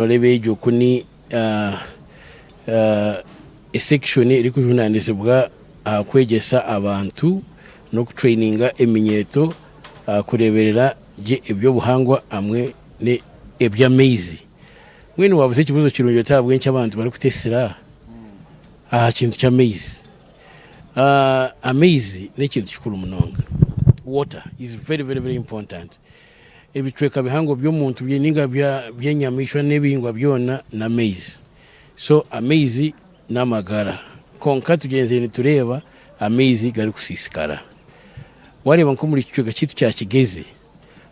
Noreeba egyo ku ni esection erikujunanizibwa aha kwegyesa abantu n'okutraininga eminyeeto aha kureeberera gye eby'obuhangwa hamwe n'eby'amaizi. Mbwenu waabuuza ekibuuzo kirungi oti ahabw'enki abantu barikutesira aha kintu ky'amaizi. Amaizi n'ekintu kikuru munonga. Water is very very very important. Ebicweka bihango by'omuntu ninga by'enyamaishwa n'ebihingwa byona n'amaizi. So amaizi n'amagara. Kwonka tugyenzire nitureeba amaizi garikusiisikara. Wareeba nk'omuri kicweka kyaitu kya Kigezi,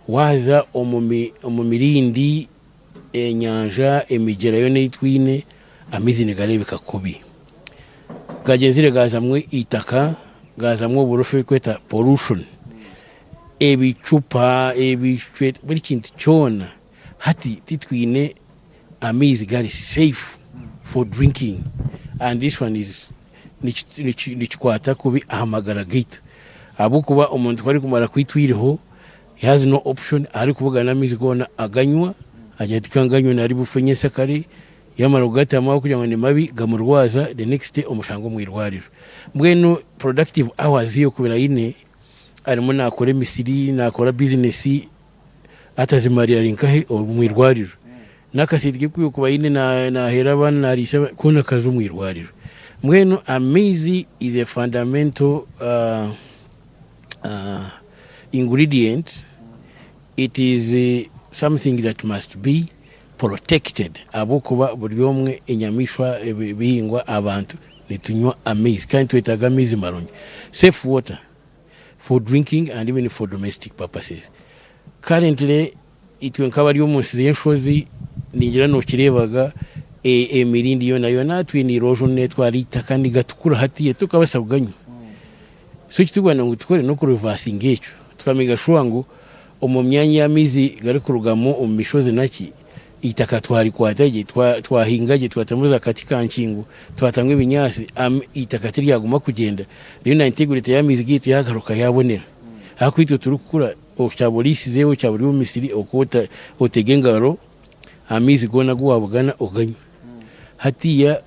waaza omu mirindi, enyanja, emigyera yoona ei twine, amaizi nigareebeka kubi. Gagyenzire gaazamu eitaka, gaazamu oburofa ebirikweta pollution. Ebicupa, ebicweka, buri kintu kyona hati titwine amaizi gari safe for drinking and this one is nikikwata kubi aha magara gaitu ahabw'okuba omuntu ku arikumara kwitwa eiriho he has no option aharikubugana amaizi goona aganywa agira ati kanganywe nari bufe nyensyakare yamara kugatama ahabw'okugira ngu ni mabi gamurwaza the next day omushanga omu irwariro mbwenu productive hours ye ku aine arimu nakora emisiri nakora bizinesi atazimarira ari nkahe omu irwariro. N'akasente ke ku yokuba aine naheera abaana nariisa abaana koona kaza omu irwariro. Mbwenu amaizi is a fundamental ingredient, it is something that must be protected ahabw'okuba buri omwe enyamaishwa, ebihingwa, abantu nitunywa amaizi kandi nitwetaaga amaizi marungi, safe water. For drinking and even for domestic purposes. Currently itwe nk'abari omu nsi z'enshozi ningira nokireebaga emirindi yoona yoona twine erosion netwara eitaka nigatukura hatiiya titukabaasa kuganywa. So eki turikwenda ngu tukore n'oku reversinga ekyo tuka sure ngu omu myanya ei amaizi garikurugamu omu mishozi naki Eitaka twarikwata gye, twahinga gye, twatamu za kati ka nkingo, twatamu ebinyaatsi, eitaka tiryaguma kugyenda, reero na integrity y'amaizi gaitu yaagaruka yaabonera. Ahakuba itwe turikukura, okyaba oriisize, okyaba ori omu misiri, okwo otega engaro, amaizi goona agu waabugana oganywe. Hatiiya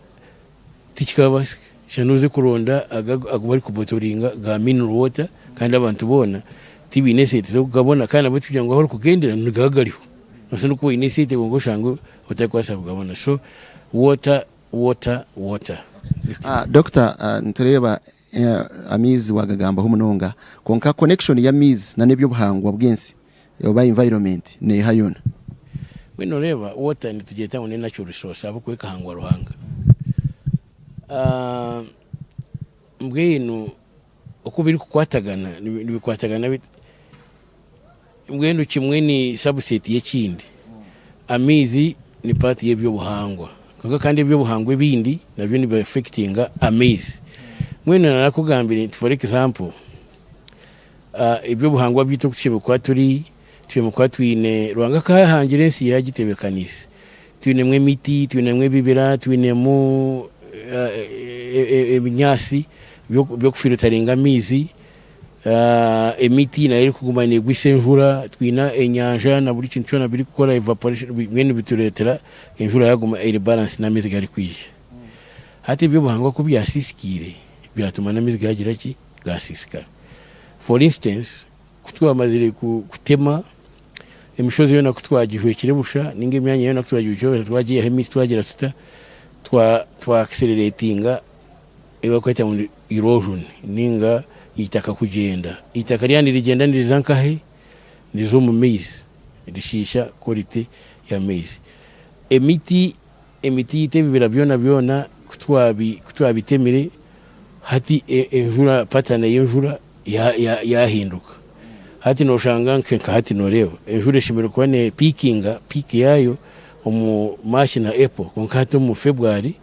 tikikabaasika, shana oze kuronda agu barikubotoringa ga mineral water kandi abantu boona tibaine esente z'okugabona kandi nabwo tikugira ngu ahu orikugendera nigaba gariho. Nobaasa n'okuba oine esente kwonka oshange otarikubaasa kugabona. So water, water, water. Doctor, nitureeba amaizi wagagambaho munonga kwonka connection y'amaizi n'eby'obuhangwa bw'ensi oba environment neeha yoona? Mbwenu noreeba water nitugyeta ngu ne natural resource ahabw'okuba ekahangwa Ruhanga. Mbwenu oku birikukwatagana nibikwatagana bita? Mbwenu kimwe ni subset y'ekindi. Amaizi ni part y'eby'obuhangwa kwonka kandi eby'obuhangwa ebindi nabyo nibi affectinga amaizi. Mbwenu narakugambire nti for example eby'obuhangwa byaitu oku tushemereire kuba turi, tushemereire kuba twine, Ruhanga akaba yahangire ensi yagitebekaniise. Twinemu emiti, twinemu ebibira, twinemu ebinyaatsi by'okufilitaringa amaizi, emiti nayo erikuguma neegwisa enjura, twine enyanja na buri kintu kyona birikukora evaporation mbwenu bitureetera enjura yaaguma eri balance n'amaizi garikwija. Hati eby'obuhangwa ku byasiisikaire byatuma n'amaizi gaagira ki? Gaasiisikara. For instance ku twamazire kutema emishozi yoona ku twagijwekire busha ninga emyanya yoona ku twagijwekire busha twagiihaho emiti twagira tuta twa twa acceleratinga ebi barikweta ngu ni erosion ninga eitaka kugyenda. Eitaka ryaba nirigyenda niriza nkahi? Niriza omu maizi rishiisha quality y'amaizi. Emiti emiti yaitu ebibira byona byona ku twabi ku twabitemire hati enjura pattern y'enjura yahinduka. Hati noshanga nka hati noreeba enjura eshemereire kuba ne piikinga peak yaayo omu March na April kwonka hati omu February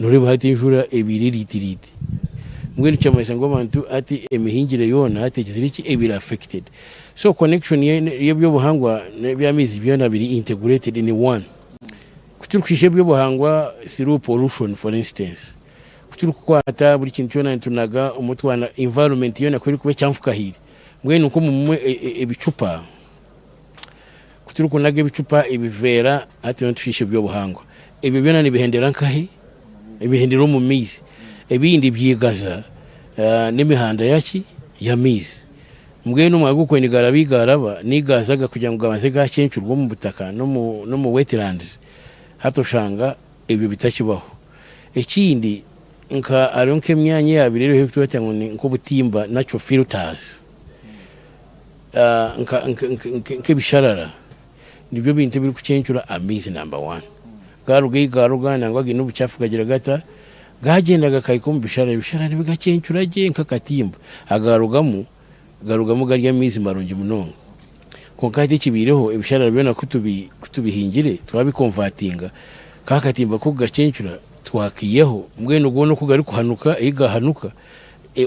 noreeba hati enjura ebaire eriitiriite. Mbwenu kyamanyisa ngu abantu hati emihingire yoona hati egizire ki ebaire affected. So connection y'ebyobuhangwa n'eby'amaizi byona biri integrated in one. Ku turikushiisha eby'obuhangwa through pollution for instance, Ku turikukwata buri kintu kyona nitunaga omu twana environment yoona ku erikuba ekyanfukahiire mbwenu nk'omu mumwe ebicupa. Ku turikunaga ebicupa, ebiveera hati nitushiisha eby'obuhangwa. Ebyo byona nibihendera nkahi? Nibihendera omu maizi. Ebindi byigaza n'emihanda yaki? Y'amaizi. Mbwenu omwanya gw'okuba nigaraba ei garaba, nigazaga kugira ngu gabanze gacencurwe omu butaka n'omu wetlands, hati oshanga ebyo bitakibaho. Ekindi nka hariho nk'emyanya eyabaire eriho ebi turikureeta ngu ni nk'obutimba, natural filters. Nk'ebisharara nibyo bintu ebirikucencura amaizi namba wani. Gaaruga ei gaaruga nangwa gaine obucaafu gagira gata, gaagyenda gakahika omu bisharara, ebisharara nibigacencura gye nk'akatimba. Agarugamu garugamu gari amaizi marungi munonga. Kwonka hati ekibaireho ebisharara byona ku tubihingire twabikonvatinga, ka katimba k'okugacencura twakaihaho, mbwenu goona oku garikuhanuka ei gaahanuka,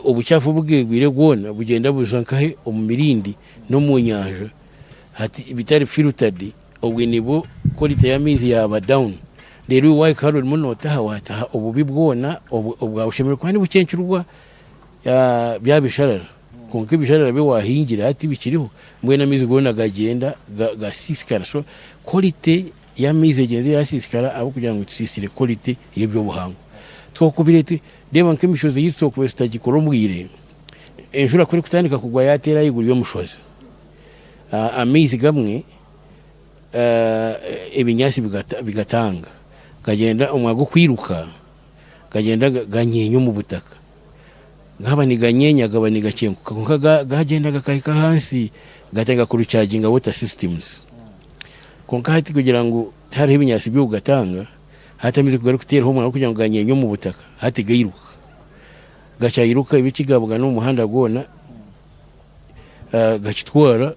Obukyafu obugeegwire bwona bugyenda buza nkahe omu mirindi n'omu nyanja hati bitari filtered obwe nibwo quality y'amaizi yaaba down reero iwe wahika hariya orimu notaha wataha obubi bwona obwaba bushemereire kuba nibucencurwa bya bisharara kwonka ebisharara bi wahingire hati tibikiriho mbwenu amaizi goona gagyenda gasiisikara so quality y'amaizi egyenzire yasiisikara ahabw'okugira ngu tusiisire quality y'eby'obuhangwa. Twokubire tu, reeba nk'emishozi ei twokubaire tutagikora obwire, enjura ku erikutandika kugwa yaateera ahaiguru y'omushozi, amaizi gamwe ebinyaatsi bigatanga, gagyenda omwanya gw'okwiruka gagyenda ganyeenya omu butaka. Gaaba niganyeenya gaba nigakyenkuka kwonka gagyenda gakahika ahansi gatandika ku recharginga water systems. Kwonka hati kugira ngu tihariho ebinyaatsi by'okugatanga, hati amaizi ku garikuteeraho omwanya gw'okugira ngu ganyeenye omu butaka, hati gairuka. Gakyairuka ebiki gabugana omu muhanda gwona, gakitwara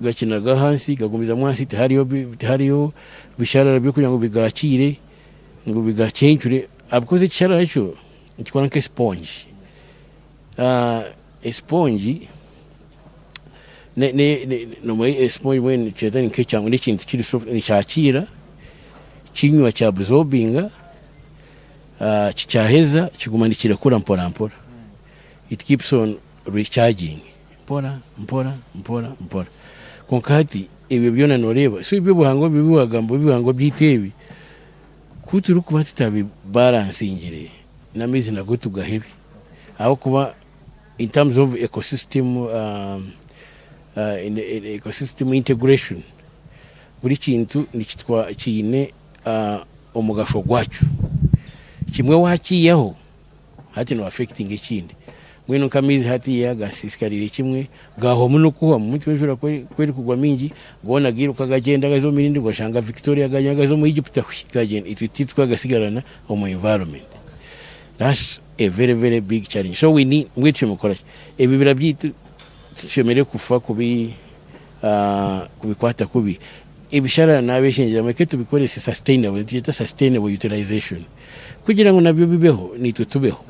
gakinaga ahansi gagumizamu ahansi tihariyo tihariyo bisharara by'okugira ngu bigakiire ngu bigacencure ahabw'okuba ekisharara ekyo nikikora nk'esipongi. Esipongi Nomanya esipongi mbwenu nikyeta nk'ekyangu n'ekintu kiri soft nikyakiira kinywa kya absorbinga kikyaheza kiguma nikirekura mpora mpora it keeps on recharging mpora mpora mpora mpora kwonka hati ebyo byona noreeba so eby'obuhangwa ebi wagamba eby'obuhangwa byaitu ebi ku turikuba tutabi balansingire n'amaizi nago tugahebe ahabw'okuba In terms of ecosystem ecosystem integration buri kintu nikitwa kiine omugasho gwakyo. Kimwe wakiihaho hati no affectinga ekindi. Mbwenu nk'amaizi hatiiya gasiisikariire kimwe gaahwamu n'okuhwamu omuntu enjura ku erikugwa mingi goona gairuka gagyenda gaza omu mirindi gashanga Victoria gagyenda gaza omu Egypt gagyenda itwe titwagasigarana omu environment. That's a very very big challenge so we need mbwenu tushemereire kukora ki? Ebibira byaitu tushemereire kufa kubi kubikwata kubi ebisharara nabeshengyera mureke tubikorese sustainable nitugyeta sustainable utilization kugira ngu nabyo bibeho naitwe tubeho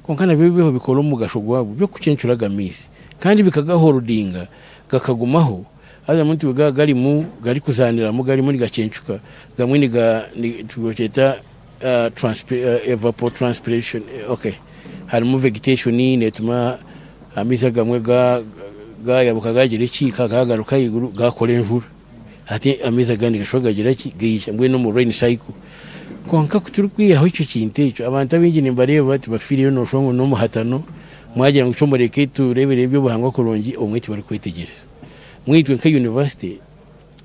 kwonka nabyo bibeho bikore omugasho gwabyo by'okucencura aga maizi kandi bikagaholdinga gakagumaho haza muntu gaba garimu garikuzaniramu garimu nigacencuka gamwe niga nitugyeta Evapotranspiration ok harimu vegetation netuma amaizi agamwe gayabuka gagira ekiika gagaruka ahaiguru gakora enjura hati amaizi agandi gashuba gagira ki gaija mbwenu omu rain cycle kwonka kuturikwihaho ekyo kintu ekyo abantu abaingi nimbareeba tibafiireyo noshusha ngu nomuhatano mwagira ngu mureke tureebere ebyobuhangwa kurungi obumwe tibarikwetegyereza mbwenu itwe nka university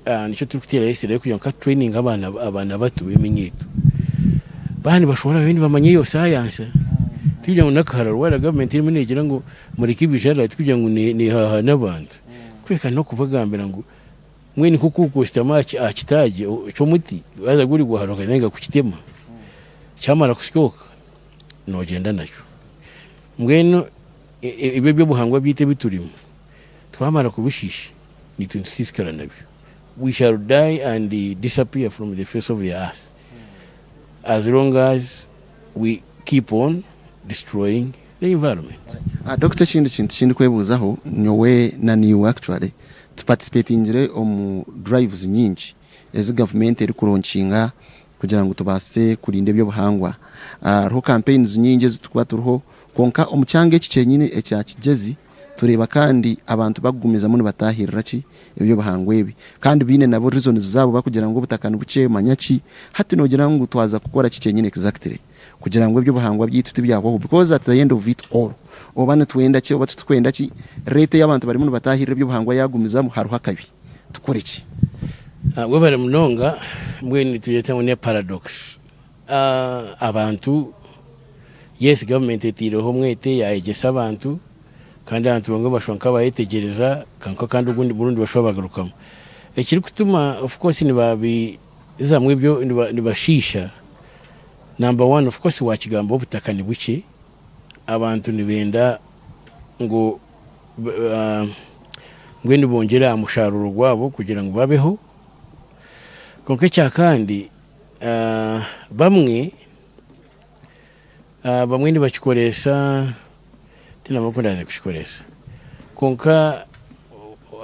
Nikyo turikuteeraho esira y'okugira ngu ka tutureyininge abaana abaana bato b'eminyeeto. Baaba nibashohora babe nibamanya eyo sayansa. Tikugira ngu n'akahararo waaba gavumenti erimu neegira ngu mureke ebijarara tikugira ngu neehahaana abantu. Kureka n'okubagambira ngu mbwenu nk'oku orikushutama aha kitaagi ky'omuti waaza guri gwahanuka nainga kukitema, kyamara kusyoka noogyenda nakyo. Mbwenu ebyo eby'obuhangwa byaitu ebi turimu twamara kubishiisha Nitwe nitusiisikara nabyo. We shall die and disappear from the face of the earth as long as we keep on destroying the environment. Dokita ekindi kintu ekindikwebuuzaho nyowe na naiwe actually tuparticipatingire omu drives nyingi ezi gavumenti erikuronkinga kugira ngu tubaase kurinda eby'obuhangwa. Hariho campaigns nyingi ezi turikuba turiho kwonka omu kyanga eki kyenyini ekya Kigyezi, Tureeba kandi abantu bakugumizamu nibatahirira ki eby'obuhangwa ebi kandi baine nabo reasons zaabo bakugira ngu obutaka nibukye manya ki. Hati nogira ngu twaza kukora ki kyenyine exactly kugira ngu eby'obuhangwa byaitu tibyahwaho because at the end of it all oba nitwenda ki oba titukwenda ki rate ei abantu barimu nibatahirira eby'obuhangwa yagumizamu hariho akabi. Tukore ki? Webare munonga mbwenu nitugyeta ngu ne paradox. Abantu yes government eteireho omwete yayegyesa abantu kandi abantu bamwe bashwa nkabayetegyereza kwonka kandi ogundi murundi bashwa bagarukamu. Ekirikutuma of course nibabizamu ebyo nibashiisha number one of course wakigamba obutaka nibukye abantu nibenda ngu mbwenu bongyere aha musharuuro gwabo kugira ngu babeho kwonka ekyakandi Bamwe bamwe nibakikoresa tinamanya oku ndaaze kukikoresa kwonka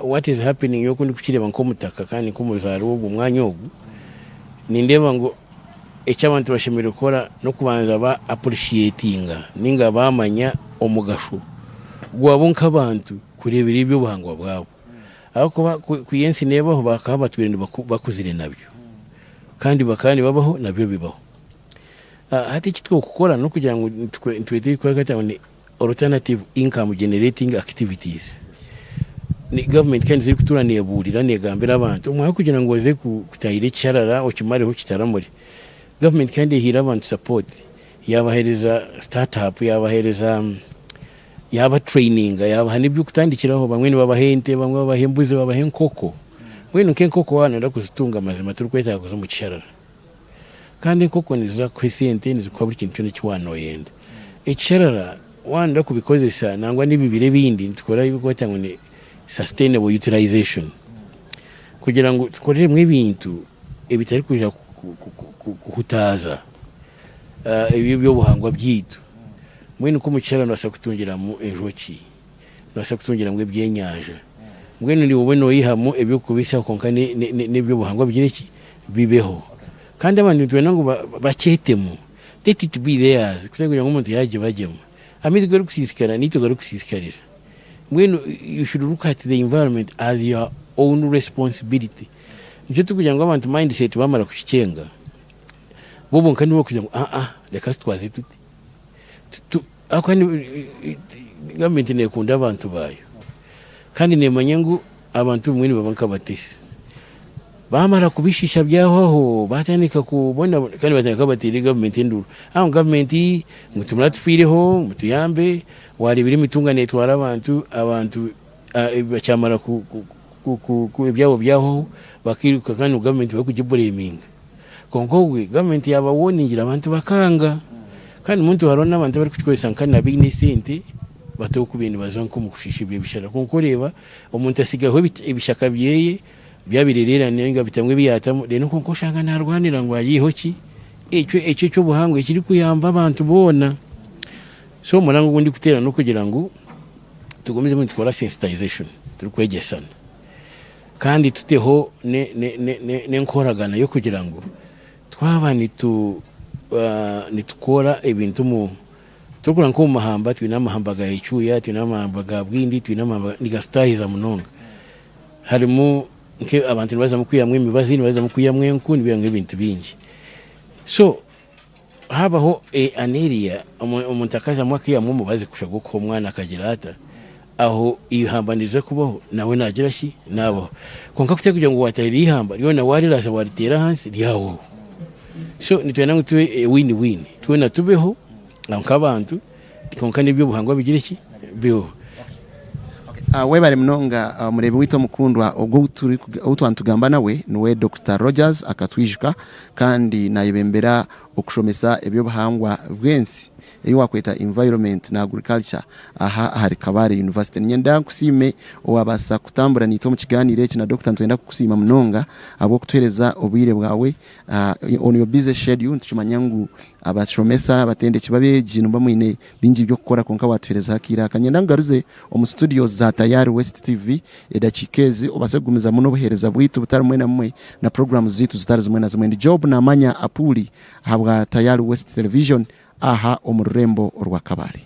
what is happening nyowe oku ndikukireeba nk'omutaka kandi nk'omuzaare w'ogu mwanya ogu, nindeeba ngu eki abantu bashemereire kukora n'okubanza ba appreciatinga ninga baamanya omugasho gwabo nk'abantu kureeberera eby'obuhangwa bwabo ahabw'okuba ku ensi neebaho bakaba batwire bakuzire nabyo. Kandi bakaba nibabaho nabyo bibaho. Hati eki twokukora n'okugira ngu nitweta ebikukwata ngu ni alternative income generating activities. Ni government kandi zirikutuura nebuurira negambira abantu omwanya gw'okugira ngu oze kutahirira ekisharara okimareho okitaramure, government kandi ehaire abantu support yabahereza start up, yabahereza yaba traininga yabaha n'ebyokutandikiraho bamwe nibabaha ente bamwe babaha embuzi babaha enkoko. Mbwenu nk'enkoko waaba nooyenda kuzitunga mazima torikwetaaga kuza omu kisharara. Kandi enkoko niziza kukuha esente, nizikuha buri kintu kyona eki waaba nooyenda. Ekisharara waaba nooyenda kubikozesa nangwa n'ebibira ebindi nitukora ebi barikweta ngu ni sustainable utilization kugira ngu tukoreremu ebintu ebitarikwija kuhutaaza eby'obuhangwa byaitu. Mbwenu nk'omu kisharara noobaasa kutungiramu enjoki. Noobaasa kutungiramu ebyenyanja. Mbwenu niiwe obe noihamu eby'okubaisaho kwonka n'eby'obuhangwa bigire ki? Bibeho. Kandi abantu nitwenda ngu bakyetemu. Let it be theirs kutari kugira ngu omuntu yaagibagyema. Amaizi ku garikusiisikara naitwe garikusiisikarira. Mbwenu you should look at the environment as your own responsibility. Nikyo turikugira ngu abantu mindset baamara kukikyenga, bo bonka nibo barikugira ngu aa reka tutwaze tuti. Ahabw'okuba gavumenti neekunda abantu baayo kandi neemanya ngu abantu obumwe nibaba nk'abatesi. Baamara kubishiisha byahwaho baatandika kubonabona kandi batandika bateera gavumenti enduuru, ngu gavumenti ngu timuratufiireho ngu mutuyambe, waareebire emitunga neetwara abantu, abantu bakyamara ebyabo byahwaho bakairuka kandi ngu gavumenti barikugibureeminga. Kwonka obwe gavumenti yaaba woningira abantu bakanga. Kandi muntu hariho n'abantu abarikukikoresa nka nabaine esente batokubaire nibaza nk'omu kushiisha ebyo ebishara. Kwonka oreeba omuntu asigaho ebishaka byeye byabirerera ninga bitamwe ebi yatamu reero kwonka oshanga narwanira ngu ayiheho ki ekyo ekyo eky'obuhangwa ekirikuyamba abantu boona. So omuranga ogu ndikuteera n'okugira ngu tugumizemu nitukora sensitization turikwegyesana. Kandi tuteho n'enkoragana y'okugira ngu twaba nitukora ebintu omu turikureba nk'omu mahamba twine amahamba ga Ecuya, twine amahamba ga Bwindi, twine amahamba nigatutaahiza munonga. Harimu nk'abantu nibazamu kwihamu emibazi, nibazamu kwihamu enku, nibaihamu ebintu bingi. So Habaho an area omuntu akazamu akaihamu omubazi kusha gw'okuha omwana akagira ata, aho eihamba niriza kubaho nawe nagira ki? Nabaho. Kwonka kutari kugira ngu watahirira eihamba ryona wariraza wariteera ahansi ryahwaho. So nitwenda ngu tube a win win, twena tubeho nk'abantu kwonka n'eby'obuhangwa bigire ki? Bibeho. Webare munonga omureebi waitu omukundwa ogwo ou twaba nitugamba nawe niwe Dokita Rogers Akatwijuka kandi nayebembera okushomesa eby'obuhangwa bw'ensi ei wakweta Environment na Agriculture aha ahari Kabale University. Niinyenda nkusiime owabaasa kutambura naitwe omu kigaaniiro eki na Dokita nitwenda kukusiima munonga ahabw'okutuheereza obwire bwawe on your busy schedule nitukimanya ngu abashomesa, abatendeki b'abeegi nimuba mwine bingi by'okukora kwonka watuheereza akaire aka. Niinyenda nkugaruze omu studios za Tayari West TV edakiika ezi obaase kugumizamu n'obuheereza bwaitu butari bumwe na bumwe na puroguraamu zaitu zitari zimwe na zimwe. Ndi Job Namanya Apuuli ahabwa Tayari West Television aha omu rurembo orwa Kabale.